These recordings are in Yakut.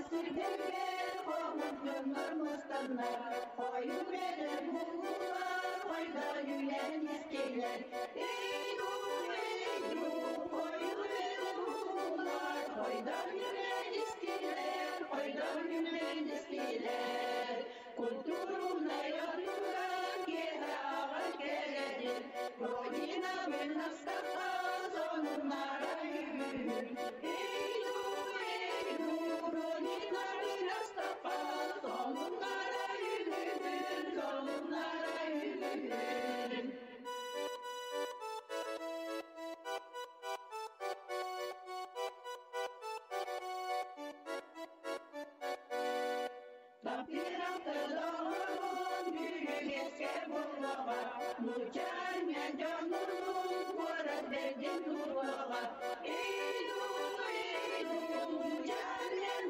Сирдэргэ хомут дьоннор мустаннар, хойуу бэдэр буллулар, хойдон үүнэн истилэр. Эй-дуу, эй-дуу, хойуу бэдэр буллулар, хойдон үүнэн истилэр, хойдон үүнэн истилэр. Культурнай отура киэһэ аҕай кэлэрин, Родина мин астахха сонуннара үгүһүн. Эй-дуу, эй-дуу, Родина мин астахха сонуннара үгүһүн, сонуннара үгүһүн. Таптыыр доҕорун бүрүгэскэ буллаҕа, Нуучча дьонунун куорат бэрдин тутуоҕа. Эй-дуу, эй-дуу, нуучча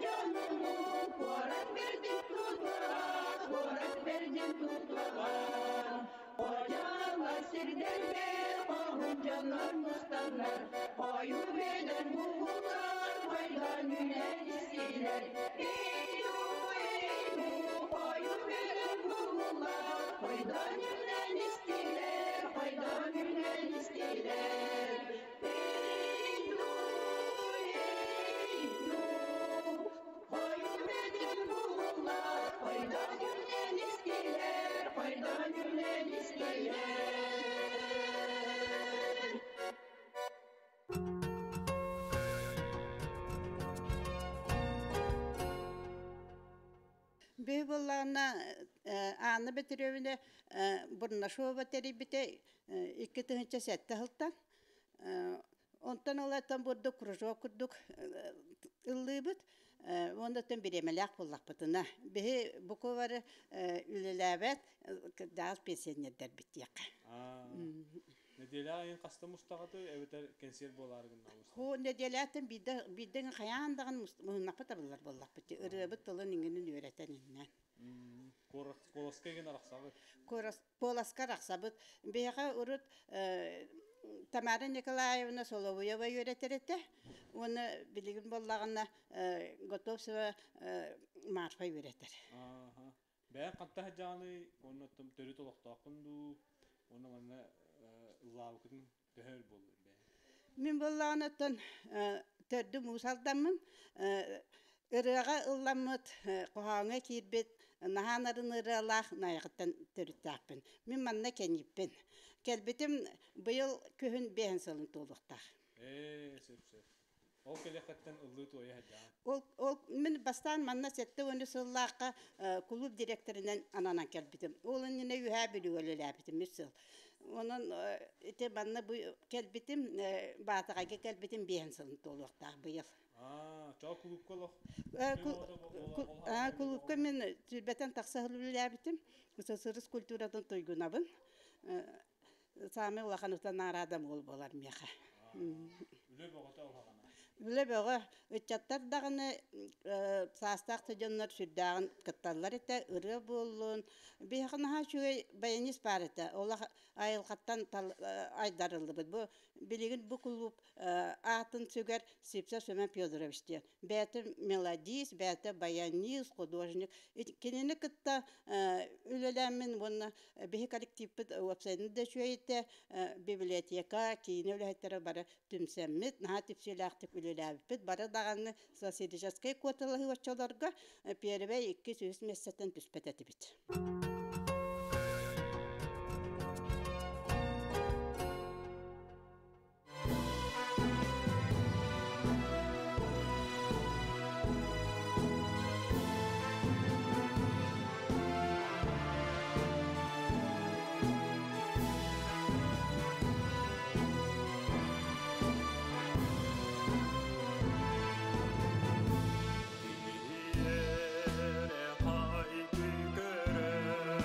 дьонунун куорат бэрдин тутуоҕа, куорат бэрдин тутуоҕа. Ходьоолор сирдэргэ хоһун дьоннор мустаннар, хойуу бэдэр буллулар, хойдон үүнэн истилэр. Эй-дуу, эй-дуу, хойуу бэдэр буллулар, хойдон үүнэн истилэр, хойдон үүнэн истилэр. Эй-дуу, эй-дуу, хойуу бэдэр буллулар, хойдон үүнэн истилэр, хойдон үүнэн истилэр. Бии буоллаҕына Анна Петровна Бурнашова тэрийбитэ 2007 сылтан. Онтон ылаттан бурдук кружок курдук ыллыыбыт. Уонна бириэмэлээх буоллахпытына. Биһи буковары үлэлээбэт кырдьаҕас пенсионердэрбит диэххэ. Нэдиэлэ айын хаста мустаҕаты эбэтэр кэнсиэр буолаары гынна? Ху нэдиэлэттэн биирдэ биирдэ хайаан даҕаны муһуннахпыт табыллар буоллахпыт. Ырыабыт тылын иҥинин үөрэтэн иннэн. Куоласка игин арахсабыт. Куоласка арахсабыт. Биһиэхэ урут Тамара Николаевна Соловьева үөрэтэр этэ. Уонна билигин буоллаҕына Готовцева Марфа үөрэтэр. Бэйэҥ ханта сылдьаҕыный уонна төрүт олохтооххун дуу уонна манна ыллаабыккытын төһө өр буоллун бэйэҥ? Мин буоллаҕына төрдүм Уус Алдаммын. Ырыаҕа ылламмыт, хоһооҥҥо киирбит наһаа нарын ырыалаах Найахыттан төрүттээхпин. Мин манна кэньиппин. Кэлбитим быйыл күһүн биэһин сылын туолуохтаах. Ээ, сөп сөп. Ол кэлиэххиттэн ыллыы туойа сылдьаҕын. Ол мин бастаан манна 70 сыллаахха кулууп директорынан ананан кэлбитим. Ол иннинэ Үөһээ Бүлүүгэ үлэлээбитим үс сыл. Онон ити манна бу кэлбитим, Баатаҕайга кэлбитим биэһин сылын туолуохтаах быйыл. Аа, чоо кулуупка олох Кулуупка мин сүүрбэтэн тахса сыл үлэлээбитим. СССР культуратын туйгунабын. Саамай улахан наҕараадам ол буолар миэхэ. Үлэ бөҕөтө улахана. Үлэ бөҕө. Ыччаттар даҕаны саастаах да дьоннор сүрдээҕин кытталлар этэ. Ырыа буоллун. Биһиэхэ наһаа үчүгэй баянист баар этэ. Ол айылҕаттан айдарыллыбыт. Бу билигин бу кулууп аатын сүгэр Сивцев Семен Федорович диэн. Бэйэтэ мелодист, бэйэтэ баянист, художник. Кинини кытта үлэлээммин уонна биһи коллективпыт уопсайынан да үчүгэй этэ, библиотека, киинэ үлэһиттэрэ бары түмсэммит, наһаа түпсүүлээхтик үлэлээбиппит. Бары даҕаны социалистическай куоталаһыы оччолорго первэй, иккис, үһүс миэстэттэн түспэт этибит. Киһиэрэ хайгыы көрөр.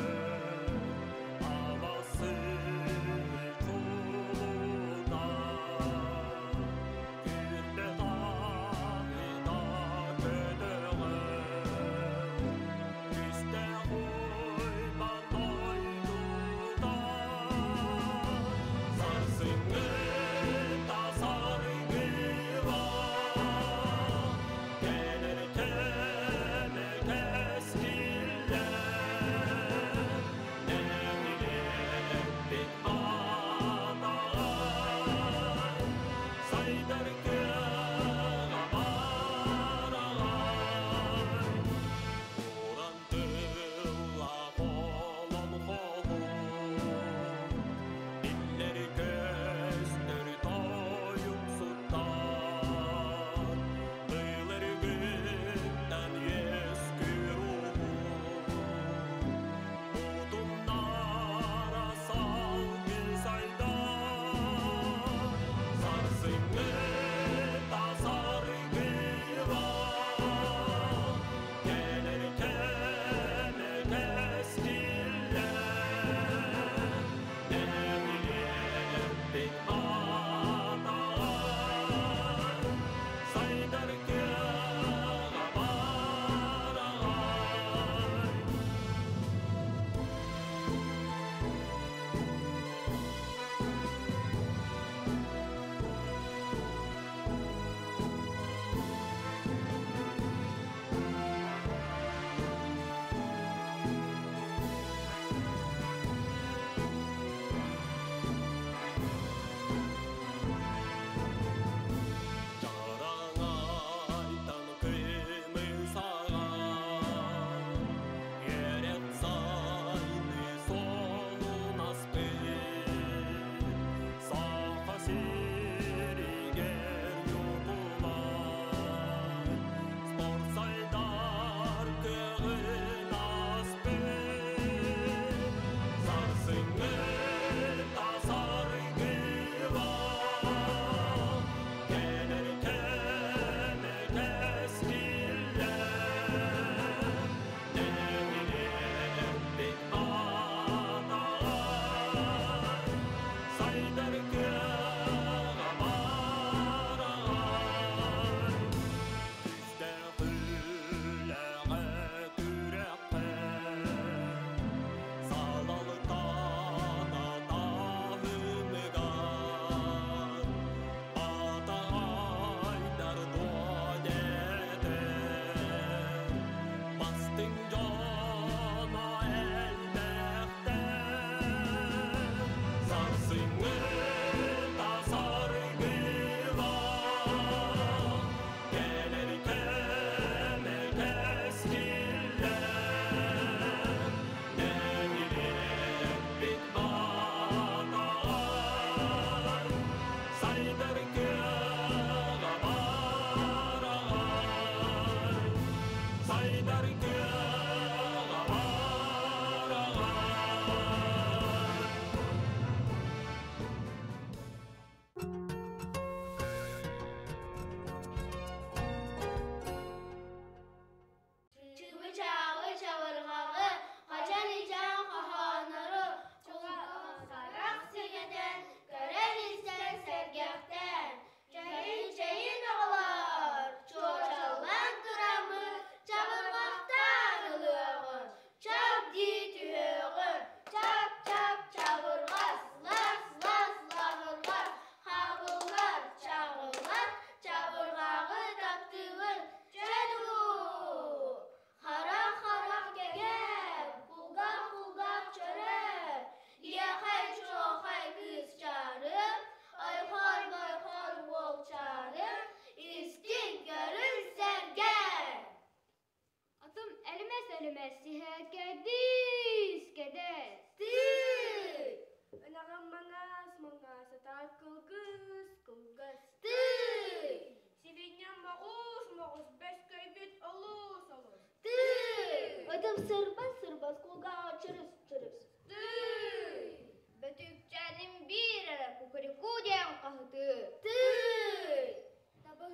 Ытым сырбас сырбас кулгааҕа чырыс чырыс. Тыый! Бөтүкчээним биир эрэ кукареку диэн хаһытыы. Тыый!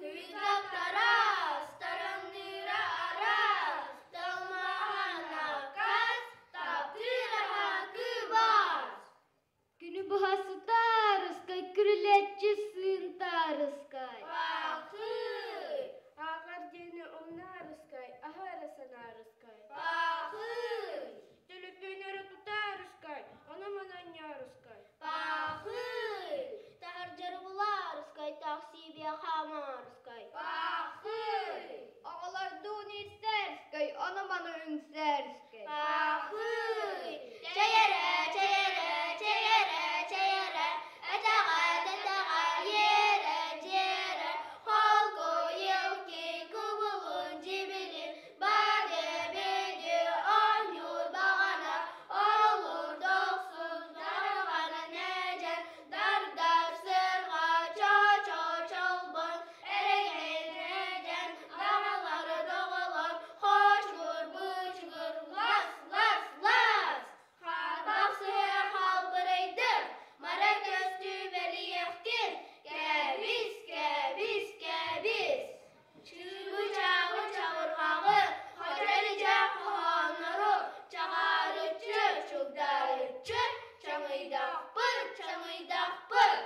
Тыытап тараас, тараҥныыра араас, талмааһа накаас, таптыыр аһа кыбаас. Күнү быһа сытаарыскай, күрүлэччи сыынтаарыскай. Пахыый! Ааҕар диэни умнаарыскай, аһа эрэ санаарыскай. Пахыый! Төлөпүөн эрэ тутаарыскай, ону-маны анньаарыскай. Пахыый! Таһырдьарыбылаарыскай, таксибия хаамаарыскай. Пахыый! Оҕолордуун иирсээрскэй, ону-маны үҥсээрскэй. Пахыый! Чэй эрэ, чэй эрэ, чэй эрэ, чэй эрэ, этэҕэ, тэтэҕэ, иэрэ, дьиэрэ, холку, елки, кубулун, дьибилин, бады, бүдү, оонньуур баҕана, орулуур дохсун, дарҕана нээдьэн, дардар сырҕа, чо-чо чолбон, эрэгэй нээдьэн, даҕалары доҕолон, хоочугур, быычыгыр, лас, лас, лас. Хаарбах сыһыа халбырыйдым, мара көстүү бэлиэхтин, кэбис, кэбис, кэбис. Чыыбы-чаабы чабырҕаҕы, хадьа-лидьа хоһооннору, чаҕаарыччы, чугдаарыччы, чаҥыйдахпыт, чаҥыйдахпыт.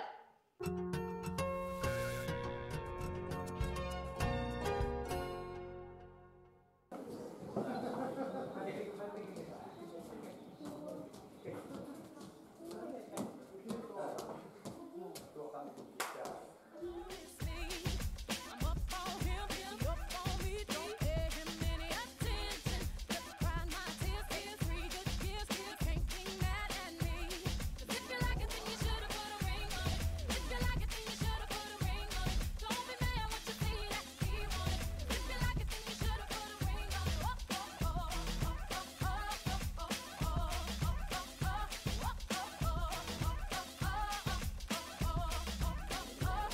I'm up on him, he up on me. Don't pay him any attention. Just cry my tears, tears, 3 good years. You can't be mad at me. 'Cause if you like it, then you should've put a ring on it. If you like it, then you should've put a ring on it. Don't be mad what you see that he want it. 'Cause if you like it, then you should've put a ring on it. Oh oh oh oh oh oh oh oh oh oh oh oh oh oh oh.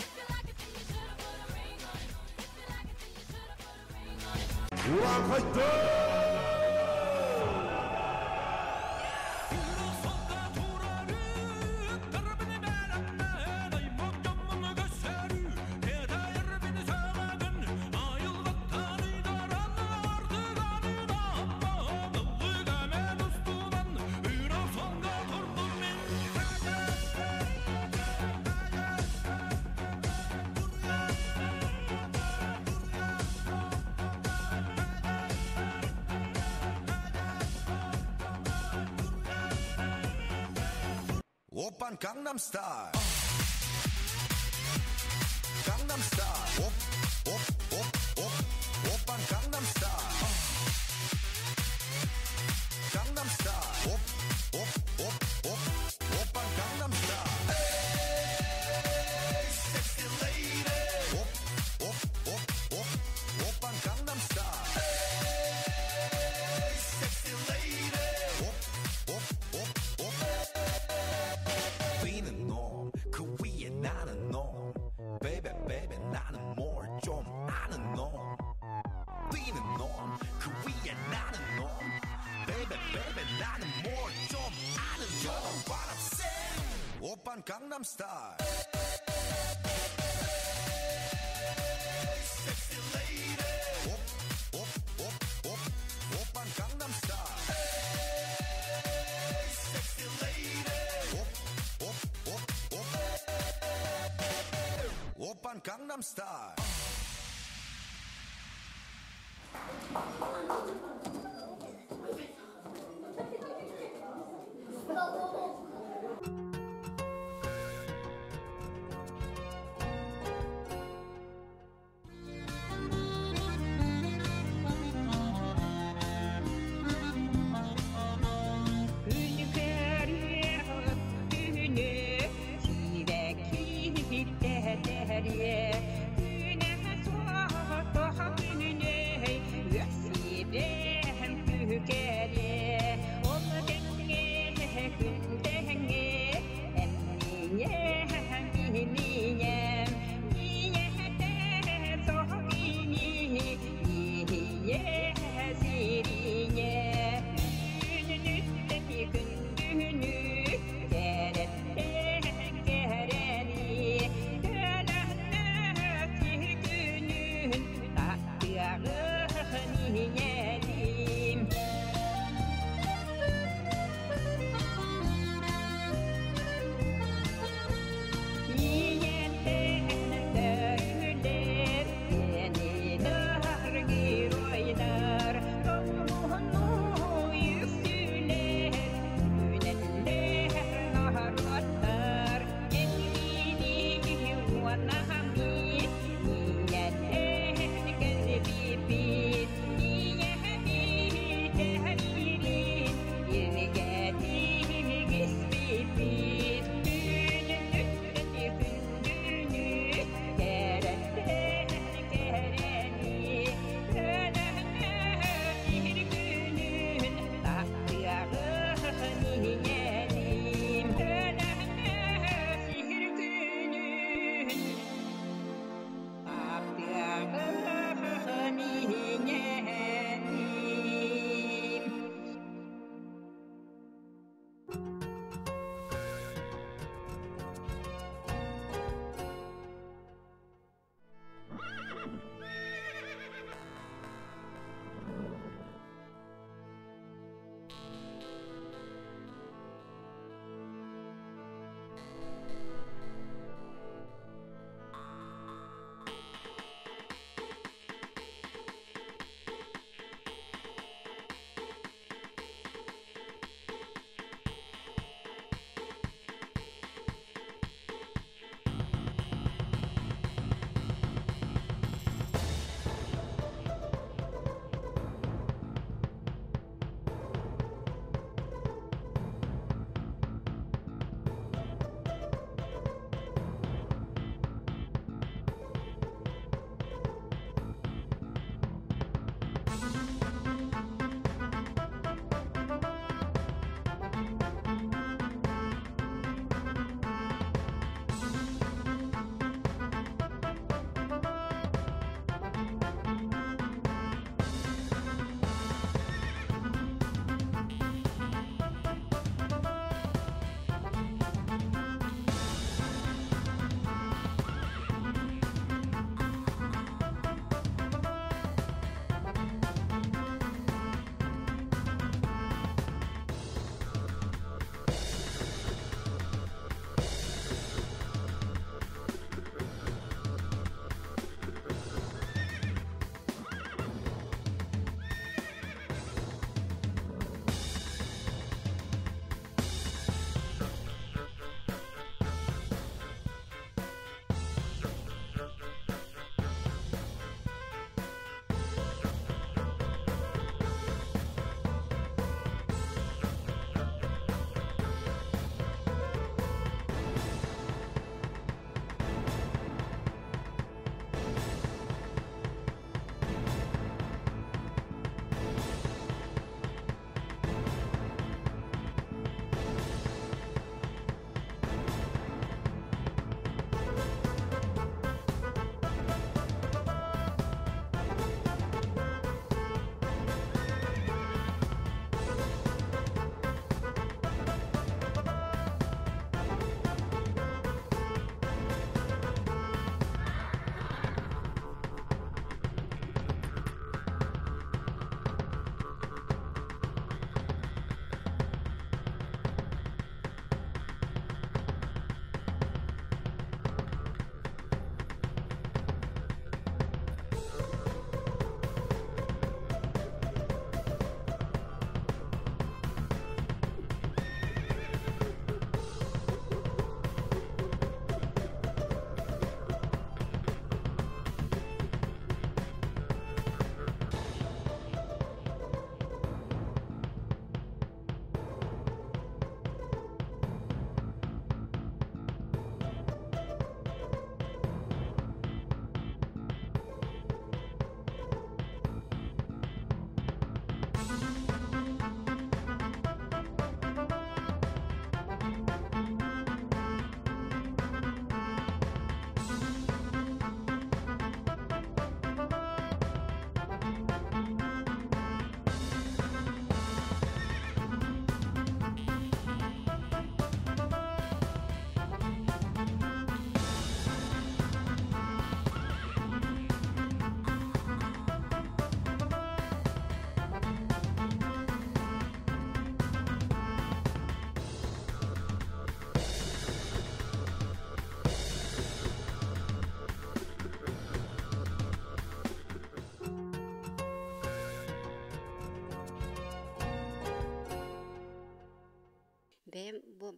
If you like it, then you should've put a ring on it. If you like it, then you should've put a ring on it. Урааҥхайдар! 오빤 강남스타일 강남스타일 옵옵옵옵 오빤 강남스타일 강남스타일 옵옵옵옵 오빤 강남스타일 에이 섹시 레이디 옵옵옵옵 오빤 강남스타일 에이 섹시 레이디 옵옵옵옵 뛰는 놈, 그 위에 나는 놈. Baby, baby, 나는 뭘 좀 아는 놈. 뛰는 놈, 그 위에 나는 놈. Baby, baby, 나는 뭘 좀 아는 놈. What I'm saying. 오빤 강남 스타일. Sexy lady. 옵, 옵, 옵, 옵. 오빤 강남 스타일. Sexy lady. 옵, 옵, 옵, 옵. 오빤 강남 스타일. Күнэ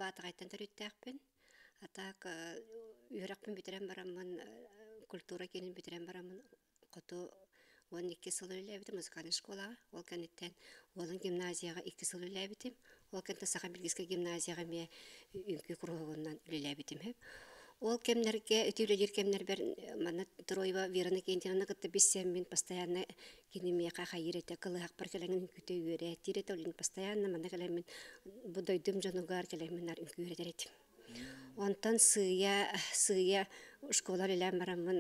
Баатаҕайтан төрүттээхпин. А так үөрэхпин бүтэрэн бараммын, культура киинин бүтэрэн бараммын хоту 12 сыл үлэлээбитим музыкальнай школаҕа. Ол кэнниттэн Уолун гимназияҕа 2 сыл үлэлээбитим. Ол кэнниттэн Саха Билгискэй гимназияҕа эмиэ үҥкүү куруһуогунан үлэлээбитим. Ол кэмнэргэ, ити үлэлиир кэмнэрбэр манна Троева Вера Иннокентьевна кытта билсэммин постоянно кини миэхэ хайыыр этэ, кылыһахпар кэлэн үҥкүүтэ үөрэтиир этэ, ол постоянно манна кэлэммин бу дойдум дьонугар кэлэммин наар үҥкүүрэтэр этим. Онтон сыыйа сыыйа школа үлэлээн бараммын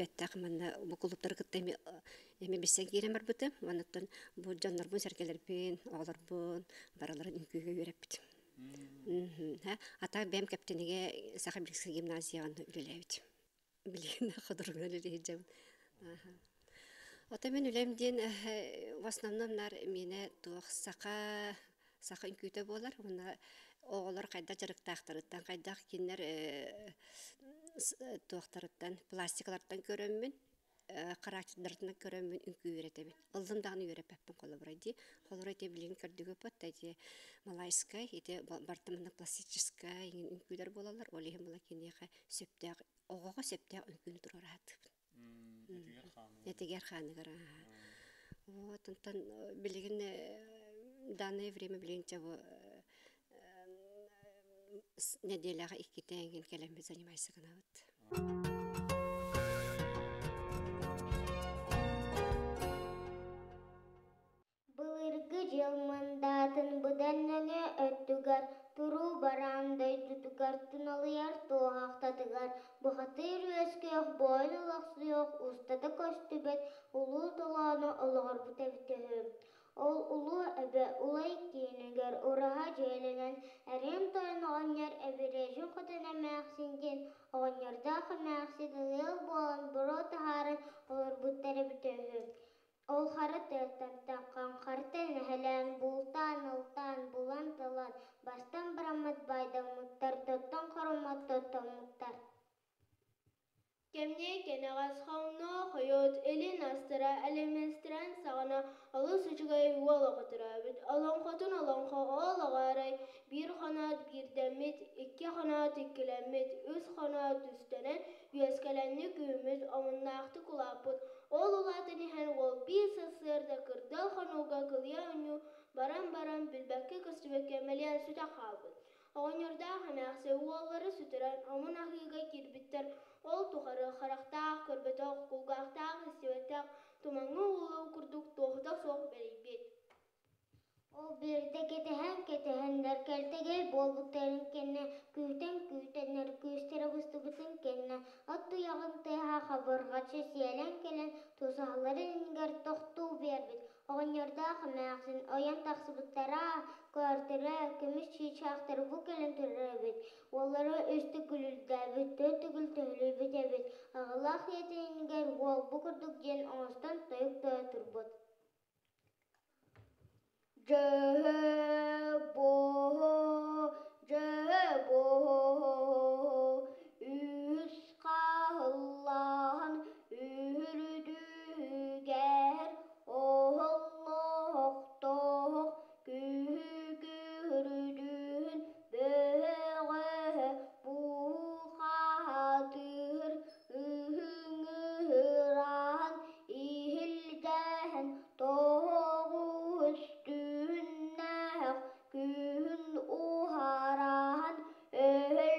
бэттэх манна бу кулууптары кытта эмиэ эмиэ билсэн киирэн барбытым. Оннуттан бу дьоннорбун, сэргэлэрбин, оҕолорбун барыларын үҥкүүгэ үөрэппитим. А так бэйэм Кэптэнигэ Саха Биликскэй гимназияҕа үлэлээбитим. Билигин ходоругунан үлэлиир Ото мин үлэм диэн в основном нар миэнэ туох саха саха үҥкүүтэ буолар уонна оҕолор хайдах дьарыктаахтарыттан хайдах кинилэр туохтарыттан пластикалартан көрөммүн характердарынан көрөммүн үҥкүү үөрэтэбин. Ыллым даҕаны үөрэппэппин холобура дии. Холобура ити билигин көрдүгүппүт да ити малайскай ити барыта манна классическай иҥин үҥкүүлэр буолаллар. Ол иһин була киниэхэ сөптөөх оҕоҕо сөптөөх үҥкүүнү туруора сатыыбын. Этигэр хааныгар. Этигэр хааныгар Вот онтон билигин данное время билигин чэ бу нэдиэлэҕэ иккитэ эҥин кэлэммит занимайся гынабыт. Былыргы дьыл мындаатын быдан нөҥүө өттүгэр туруу бараан дойдутугар туналыйар туоһахтатыгар бухатыыр үөскүөх буойун олохсуйуох устата көстүбэт улуу толоону олоҕорбута эбитэ үһү. Ол улуу эбэ Улай киинигэр ураһа дьиэлэнэн эриэн тойон оҕонньор Эбириэжин хотун эмээхсин диэн оҕонньордоох эмээхсин ыал буолан буруо таһааран олорбуттар эбитэ үһү. Ол хара тыаттан таххан, харытын эһэлээн, бултаан-алтаан, булан-талан, бастан бараммат баайдаммыттар, тоттон хоруммат тоттоммуттар. Кэмниэ кэнэҕэс хоҥноо хойут, илин астара элэмэстэрин саҕана олус үчүгэй уол оҕо төрөөбүт. Олоҥхотун олоҥхо ол оҕо арай биир хоноот биирдэммит, икки хоноот иккилэммит, үс хоноот үстэнэн, үөскэлэнник үүммүт, омуннаахтык улааппыт. Ол улаатан иһэн уол биир сарсыарда кырдал хонууга кылыйа оонньуу баран-баран билбэккэ-көстүбэккэ мэлийэн сүтэн хаалбыт. Оҕонньордоох эмээхсин уоллары сүтэрэн омун аһыыга киирбиттэр. Ол тухары харахтаах көрбөтөх, кулгаахтаах истибэтэх, тумаҥҥа ууллуу курдук туоһута суох бэрийбит. Ол биирдэ кэтэһэн-кэтэһэннэр кэлтэгэй буолбуттарын кэннэ, күүтэн-күүтэннэр күүстэрэ быстыбытын кэннэ, от туйаҕын тыаһа хабырҕаччы сиэлэн кэлэн тусаһаларын иннигэр тохтуу биэрбит. Оҕонньордоох эмээхсин ойон тахсыбыттара, көөртөрө, көмүс чыычаахтары бу кэлэн турар эбит. Уоллара үс төгүл үрдээбит, төрт төгүл төһөлүйбүт эбит. Аҕалаах ийэтин иннигэр уол бу курдук диэн оҥостон тойук тойо турбут. Дьөһө-буоһу, дьөһө-буоһу, үһүс хаһыллаһан үһүрүтүгэр оһоллоохтоох күһү-күһүрүтүһүн бөҕөһө буһухаатыыр ыһыҥыһыраан иһилдэһэн Тоҕус түүннээх күһүн уһараһан өһөл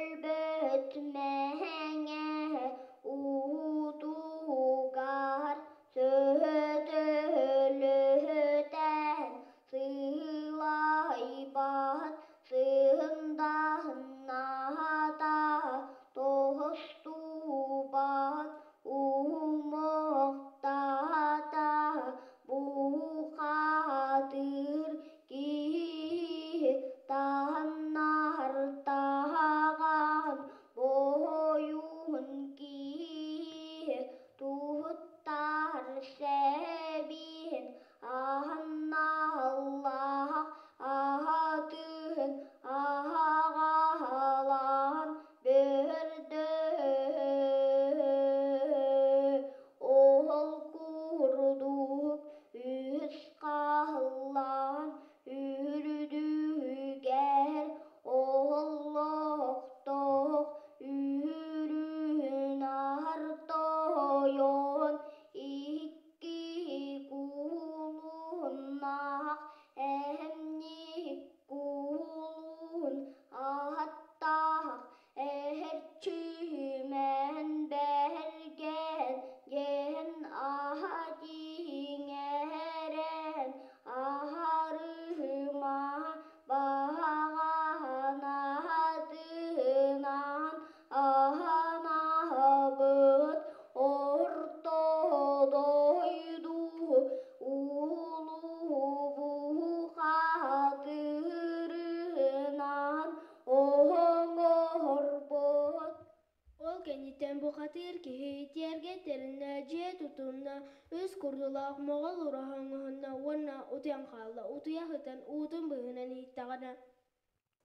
кэнниттэн бухатыыр киһи тиэргэ тэриннэ, дьиэ тутунна, үс курдулаах моҕол ураһа оҥоһунна уонна утуйан хаалла. Утуйа сытан уутун быыһынан иһиттэҕинэ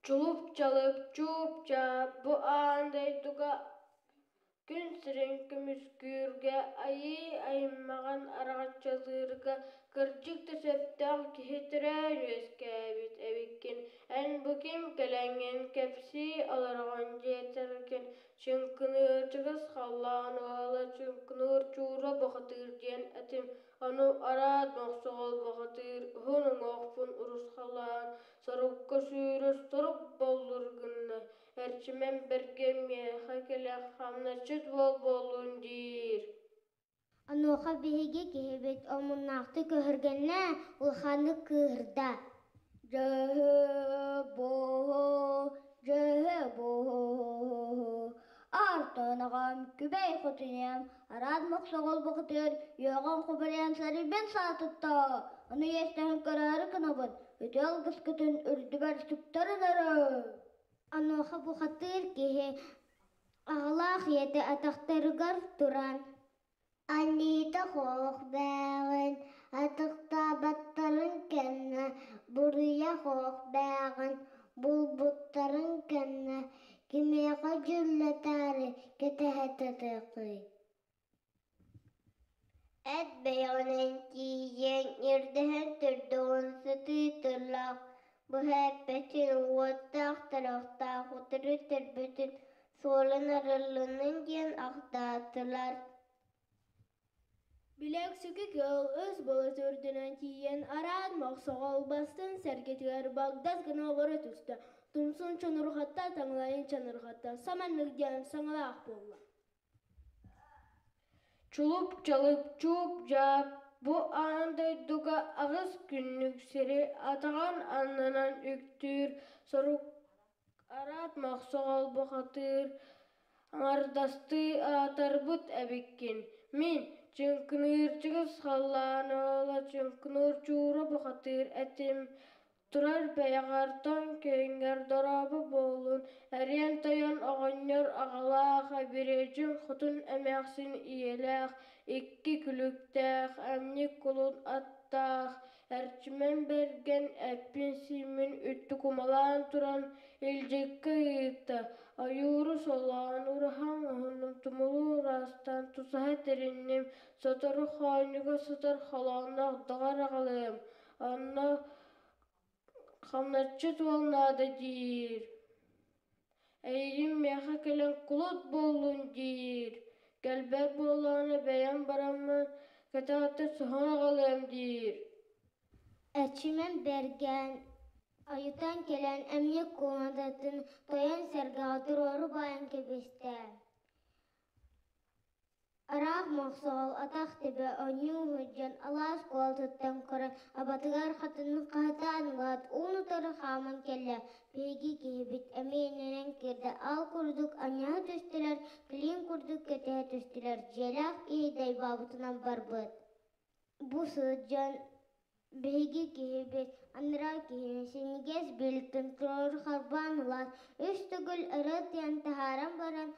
Чулуп-чалып, чууп-чаап, бу аан дойдуга күн сирин көмүскүүргэ, айыы аймаҕын араҥаччылыырга кырдьык да сөптөөх киһи төрөөн үөскээбит эбиккин. Эн бу ким кэлэҥҥин кэпсии олороҕун диэтэргин, Чыҥкыныыр чыгыс халлаан уола Чыҥкыныыр Чуура бухатыыр диэн этим, ону араат мохсоҕол бухатыыр уһун уҥуохпун урусхалаан, сорукка сүүрэр сорук боллур гынна, Эрчимэн Бэргэн миэхэ кэлэ хамначчыт уол буоллун диир. Онуоха биһиги киһибит омуннаахтык өһүргэннэ, улаханнык кыыһырда. Дьөһө-буоһу, дьөһө-буоһу, Артан аҕам күбэй хотунем, араат мохсоҕол бухатыыр, үөҕэн хубарыйан сарыйбын саатытта, ону иэстэһэн көрөөрү гынабын, үтүө алгыскытын үрдүбэр сүктэрин эрэ. Онуоха бухатыыр киһи аҕалаах ийэтэ атахтарыгар туран Анита хоох бээҕин, атахтаабаттарын кэннэ буруйа хоох бээҕин булбуттарын кэннэ кимиэхэ дьүүллэтээри кэтэһэ сатыаххый Эт бэйэҕинэн тиийэн ирдэһэн турдаҕын сытыы тыллаах, быһа эппэтин, уоттаах тарахтаах утары турбутун суолун арыллынын диэн ахтаатылар. Билэксики кыыл өс болот үрдүнэн тиийэн араат мохсоҕол бастыҥ сэргэтигэр багдас гына олоро түстэ, тумсун чонурҕатта, таҥалайын чанырҕатта, саманнык диэн саҥалаах буолла. Чулуп-чалып, чууп-дьаап, бу аан дойдуга аҕыс күннүк сири атаҕын аннынан үктүүр сорук араат мохсоҕол бухатыыр аҥардастыы аатырбыт эбиккин. Мин чыҥкыныыр чыгыс халлаан уола чыҥкыныыр чуура бухатыыр этим. Турар бэйэҕэр тоҥ күөҥҥэр дорообо буоллун, эриэн тойон оҕонньор аҕалаах, Эбириэдьин хотун эмээхсин ийэлээх, икки күлүктээх, эмньик кулун аттаах, Эрчимэн Бэргэн эппин-сииммин үттүкумалаан туран илдьиккэ ыытта, ойууру солоон, ураһаҥ уһуннум, тумулу ыраастаан тусаһа тэринним, сотору хоонньуга сытар холоонноох доҕор аҕалыам, онно хамначчыт уол наада диир, эйигин миэхэ кэлэн кулут буоллун диир, кэлбэт буоллаҕына бэйэм бараммын кэтэҕиттэн соһон аҕалыам диир. Эрчимэн Бэргэн ойутан кэлэн эмиэ куонатын тойон сэргэҕэ туруору баайан кэбистэ. Ыраах мохсоҕол атах тэбэ оонньуу сылдьан алаас куолатыттан көрөн абатыгар хатыҥын хаһытаан ылаат уун-утары хааман кэллэ. Биһиги киһибит эмиэ иннинэн киирдэ, аал курдук анньаһа түстүлэр, килиин курдук кэтэһэ түстүлэр, дьиэлээх киһи дайбаабытынан барбыт. Бу сылдьан биһиги киһибит анараа киһини синньигэс биилтэн туруору харбаан ылаат, үс төгүл өрө тыан таһааран баран,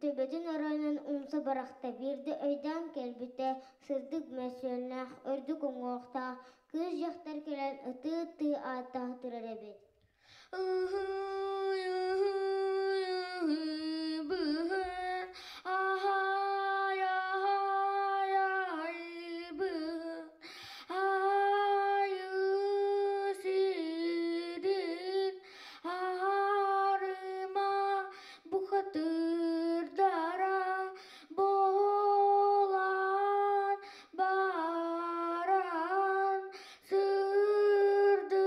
төбөтүн оройунан умса бырахта. Биирдэ өйдөөн кэлбитэ, сырдык мөссүөннээх, үрдүк уҥуохтаах кыыс дьахтар кэлэн ытыы-ытыы ааттаһа турар эбит. Ыһыы, ыһыы, ыһыы, быһын, аһай, аһай, аһай, быһын, аһайы сирин, аһарыма бухатыырдара буолан баран сырдык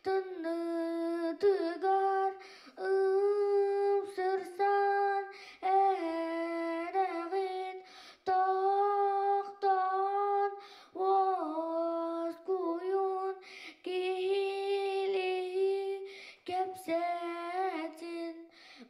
тыннытыгар ымсырсан эрэҕин тохтоон уоскуйун киһилии кэпсэтин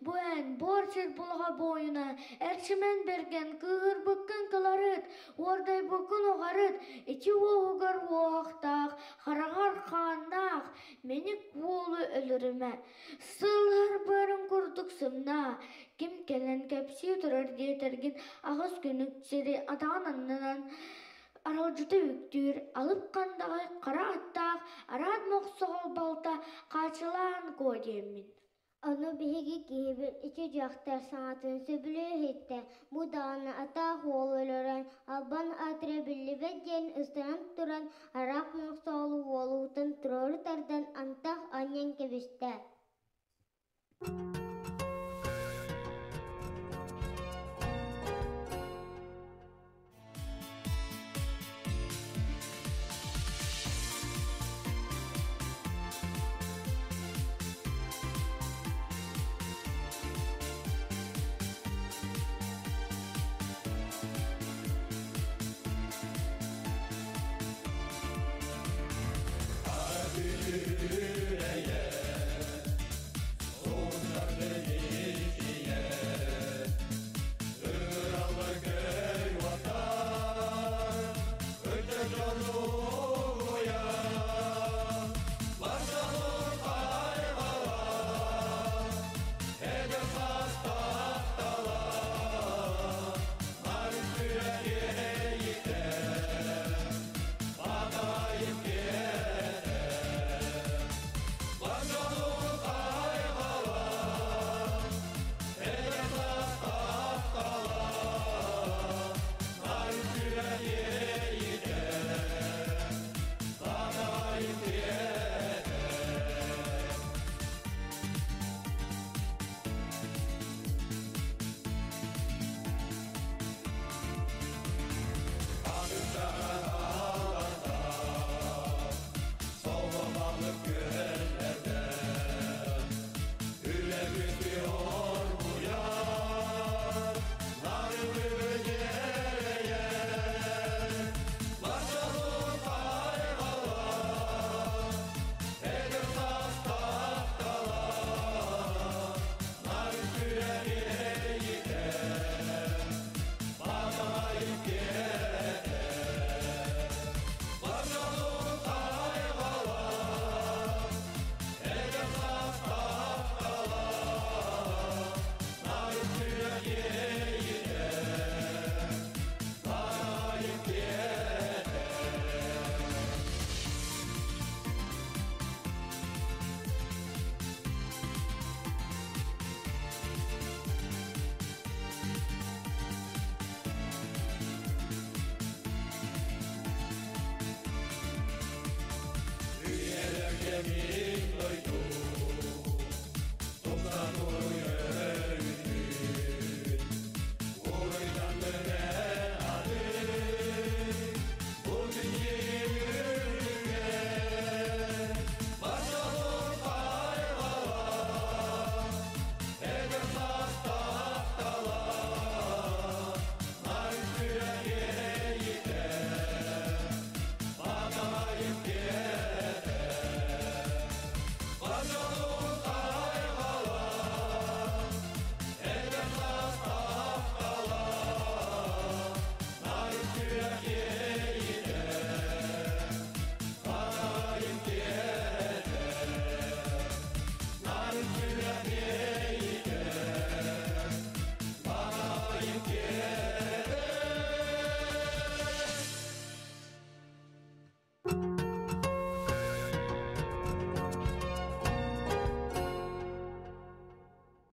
Бу эн буор сир булаҕа буойуна, Эрчимэн Бэргэн, кыыһырбыккын кыларыт, уордайбыккын уҕарыт, ити уоһугар уоһахтаах, хараҕар хааннаах, мэник уолу өлөрүмэ. Сылыһар быарын курдук сымнаа, Ким кэлэн кэпсии турар диэтэргин аҕыс күнүк сири атаҕын аннынан аралдьыта үктүүр, алып хандаҕай хара аттаах араат мохсоҕол балта Хаачылаан Куо диэммин. Ону биһиги киһибит ити дьахтар саҥатын сөбүлүү иһиттэ, бу даҕаны атаах уол өлөрөн, албан аатыра биллибэт диэн ыстанан туран араак мохсоҕолу уолугуттан туруору тардан антах анньан кэбистэ.